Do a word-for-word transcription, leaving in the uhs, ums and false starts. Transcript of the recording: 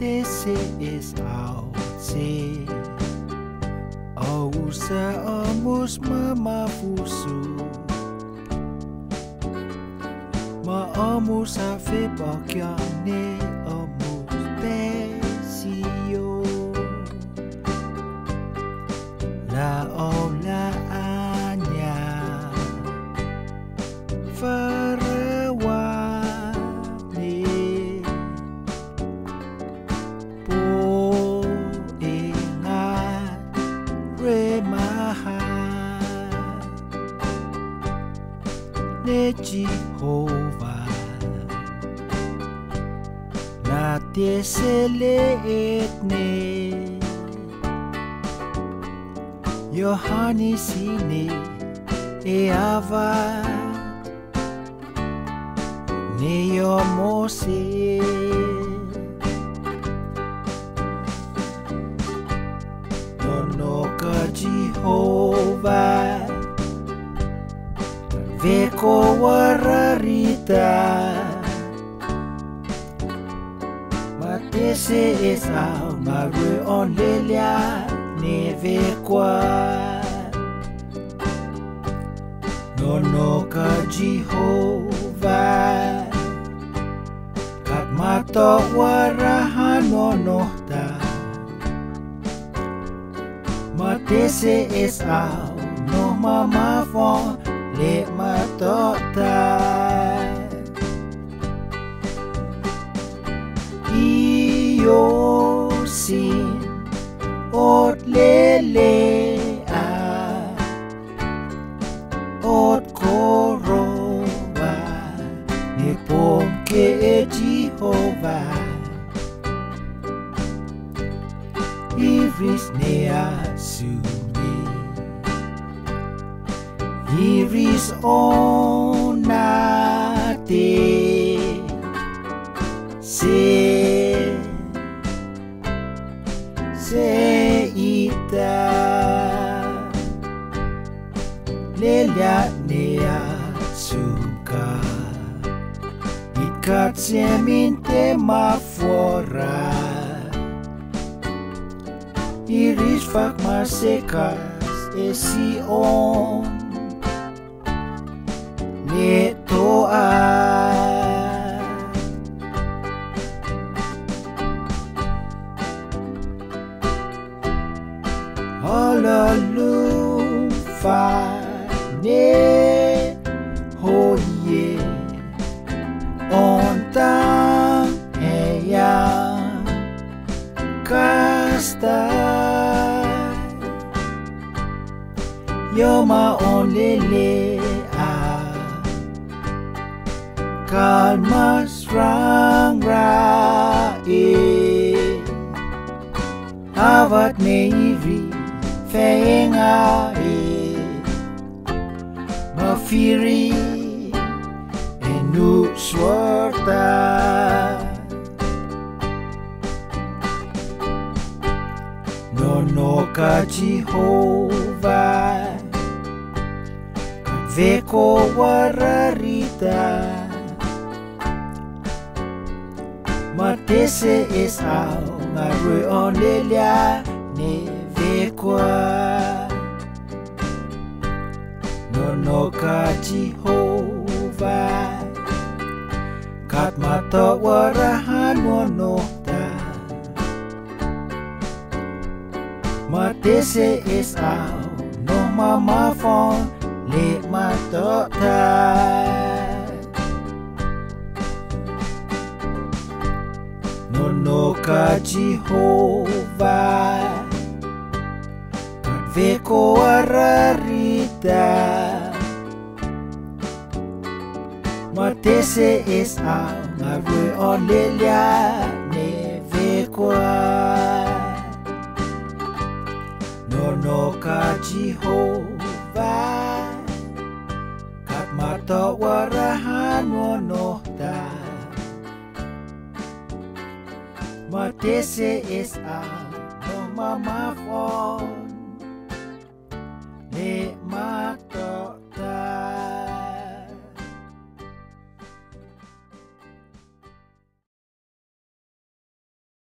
Tese es au se, au sa omus mama fusu. Ma omus a fe pakiane omus pesio. La o la anya farawane. Po e nga re maha ne Jehova na tese le etne. Yohanes ine e ava ne yo Mose. Nonoka Jehova veko wararita. Ma tese es au ma rue on lelia ne vekwa. Nonoka Jehova kat mato waraha nonohta. Ma tese es au no mama fo le mato ta. Io sin ot lele a ot koroba ne pom ke e Jehova. Iris ne a sumi. Iris ona te se se ita lelia ne a suka. Ikat se minte ma fora. Iris fak ma sekas e Sion. Ne toa. Halalu fa ne hoye. Onta heya kasta. Yo ma on lele a kalmas rang ra e. Avat me iri fenga e. Ma firi e nu suarta. Nonoka Jehova veko wararita. Ma tese es au nga rue on lelia ne vekwa. Nonoka Jehova kat mata waraha nonohta. Ma tese es au no mama fon le mata ta. Nonoka Jehova veko wararita. Ma tese es au nga rue on lelia ne vekwa. Nonoka Jehova kat mata waraha nonohta. Ma tese es au no mama fon